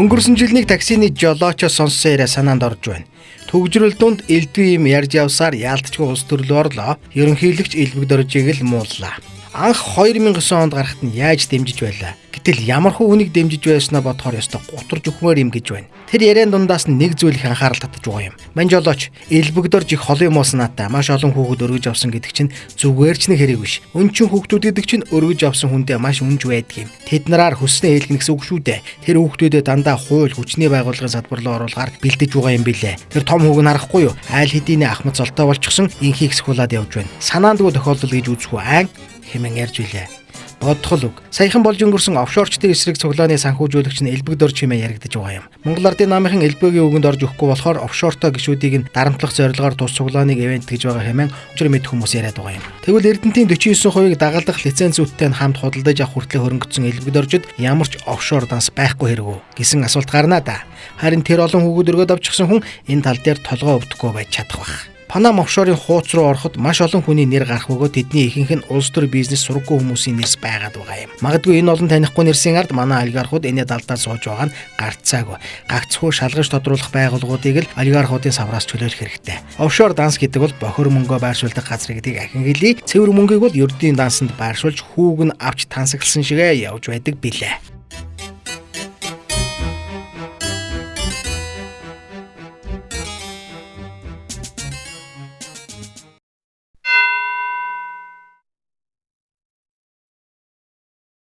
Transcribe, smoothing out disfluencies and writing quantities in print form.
Өнгөрсөн жил нэг таксины жолоочоо сонссон яриа санаанд орж байна. Түгжрэл дунд элдв юм ярьж явсаар яалтчгүй улс төрлөө орлоо. Ерөнхийлөгч Элбэг Доржийг л мууллаа. Анх 2009 онд гарахад нь яаж дэмжиж байлаа. Гэтэл ямар хүү хүнийг дэмжиж байснаа бодохоор ёстой гутарж өгмөр юм гэж байна. Тэр яриан дундаас нь нэг зүйл их анхаарал татаж байгаа юм. Мань жолооч Элбэг Дорж их холын юм ууснаатай маш олон хүүхэд өргөж авсан гэдэг чинь зүгээр ч нэг хэрэг биш. Өнчин хүүхдүүд гэдэг чинь өргөж авсан хүндээ маш үнж байдаг юм. Тэд нараар хүснээ хэлгэнэ гэсэн үг шүү дээ. Тэр хүүхдүүдэд дандаа хууль хүчний байгууллагын салбар руу оруулахаар бэлдэж байгаа юм билээ. Тэр том хүүг нь харахгүй юу? Айл хэдийн ахмад золтой болчихсон инхийг сахиулаад явж байна. Санаандгүй тохиолдол гэж үзэх үү айн хэмээн ярьж билээ. Бодох л үг. Саяхан болж өнгөрсөн офшорчдын эсрэг цуглааны санхүүжүүлэгч нь Элбэг Дорж хэмээн яригдаж байгаа юм. Монгол Ардын намынхан Элбэгийн үгэнд орж өгөхгүй болохоор офшортой гишүүдийг нь дарамтлах зорилгоор тус цуглааныг ивент гэж байгаа хэмээн учир мэдэх хүмүүс яриад байгаа юм. Тэгвэл Эрдэнтийн 49%-ийг дагалдах лицензүүдтэй нь хамт худалдаж авах хүртлээр хөрөнгөцсөн Элбэг Доржид ямар ч офшор данс байхгүй хэрэг үү гэсэн асуулт гарна да. Харин тэр олон хүүхэд өргөд авчихсан хүн энэ тал дээр толгой өвдөхгүй байж чадах байх. Панам офшорын хууц руу ороход маш олон хүний нэр гарах бөгөөд тэдний ихэнх нь улс төр бизнес сурггүй хүмүүсийн нэрс байгаад байгаа юм. Магадгүй энэ олон танихгүй нэрсийн ард манай олигархууд энэ далдаар сууж байгаа нь гарцаагүй. Гагцхүү шалгаж тодруулах байгууллагуудыг л олигархуудын савраас чөлөөлөх хэрэгтэй. Офшор данс гэдэг бол бохир мөнгөө байршуулдаг газар гэдгийг ахин хэлье. Цэвэр мөнгийг бол ердийн дансанд байршуулж хүүг нь авч тансагласан шигээ явж байдаг билээ.